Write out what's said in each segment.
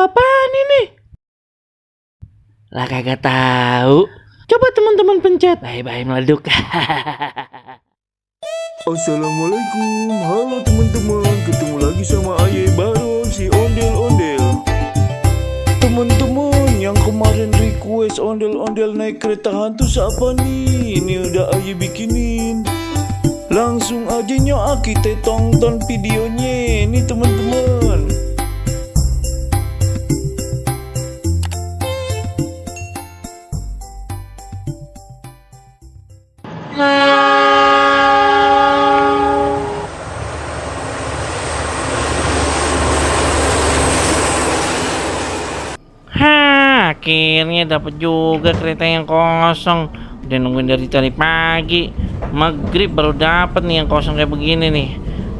apaan ini? Lah kagak tahu. Coba teman-teman pencet. Bye-bye meleduk. Assalamualaikum, halo teman-teman, ketemu lagi sama Aye Baron si ondel-ondel. Teman-teman yang kemarin request ondel-ondel naik kereta hantu siapa nih? Ini udah Aye bikinin. Langsung aja nyok kita tonton videonya nih teman-teman. Akhirnya dapat juga kereta yang kosong. Udah nungguin dari tadi pagi. Maghrib baru dapat nih yang kosong kayak begini nih.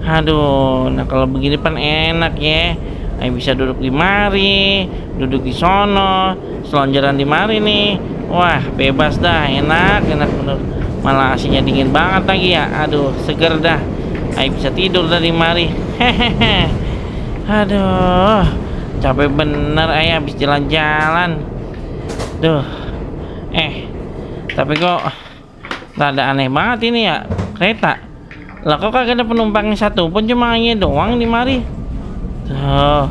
Aduh, nah kalau begini kan enak ya. Ayo bisa duduk di mari, duduk di sono, selonjoran di mari nih. Wah, bebas dah, enak bener. Malah AC-nya dingin banget lagi ya. Aduh, seger dah. Ayo bisa tidur dari mari. Hehehe. Aduh, capek bener ayah habis jalan-jalan. Duh. Tapi kok rada aneh banget ini ya kereta. Lah kok kagak ada penumpangnya satu pun, cuma Aye doang di mari. Tuh.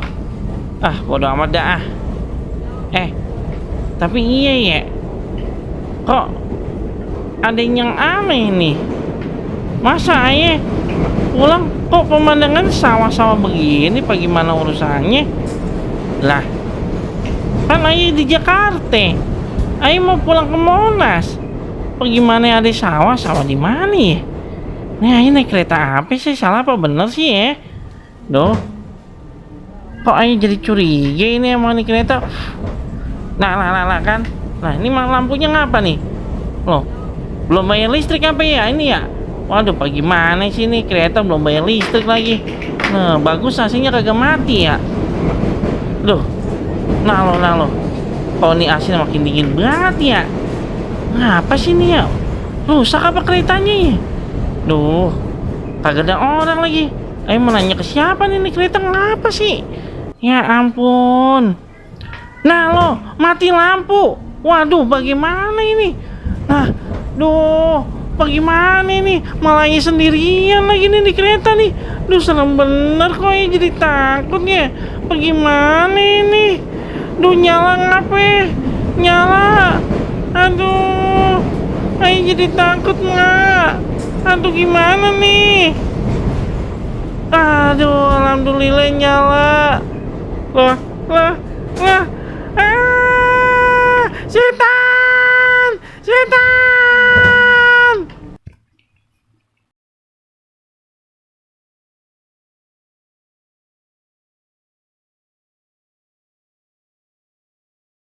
Bodo amat dah. Tapi iya ya. Kok ada yang aneh nih. Masa Aye pulang kok pemandangan sawah-sawah begini, apa gimana urusannya? Lah, kan Aye di Jakarta. Aye mau pulang ke Monas. Bagaimana ada sawah di mana ya? Nih Aye naik kereta apa sih? Salah apa bener sih ya? Duh, kok Aye jadi curiga ini emang nih kereta. Lah kan. Nah ini lampunya ngapa nih? Loh, belum bayar listrik apa ya ini ya? Waduh, bagaimana sih nih kereta belum bayar listrik lagi? Nah bagus AC-nya kagak mati ya. Duh, nah lo. Oh ini AC makin dingin banget ya. Ngapa sih nih ya? Rusak apa keretanya ya? Duh, kagak ada orang lagi. Ayo mau nanya ke siapa nih kereta ngapa sih? Ya ampun. Nah lo, mati lampu. Waduh, bagaimana ini? Nah, duh, bagaimana ini? Malah Aye sendirian lagi nih di kereta nih. Duh, serem bener kok ya, jadi takut ya. Bagaimana ini? Duh, nyala ngapa? Nyala. Aduh, Aye jadi takut nggak? Aduh, gimana nih? Aduh, alhamdulillah nyala. Lah. Setan!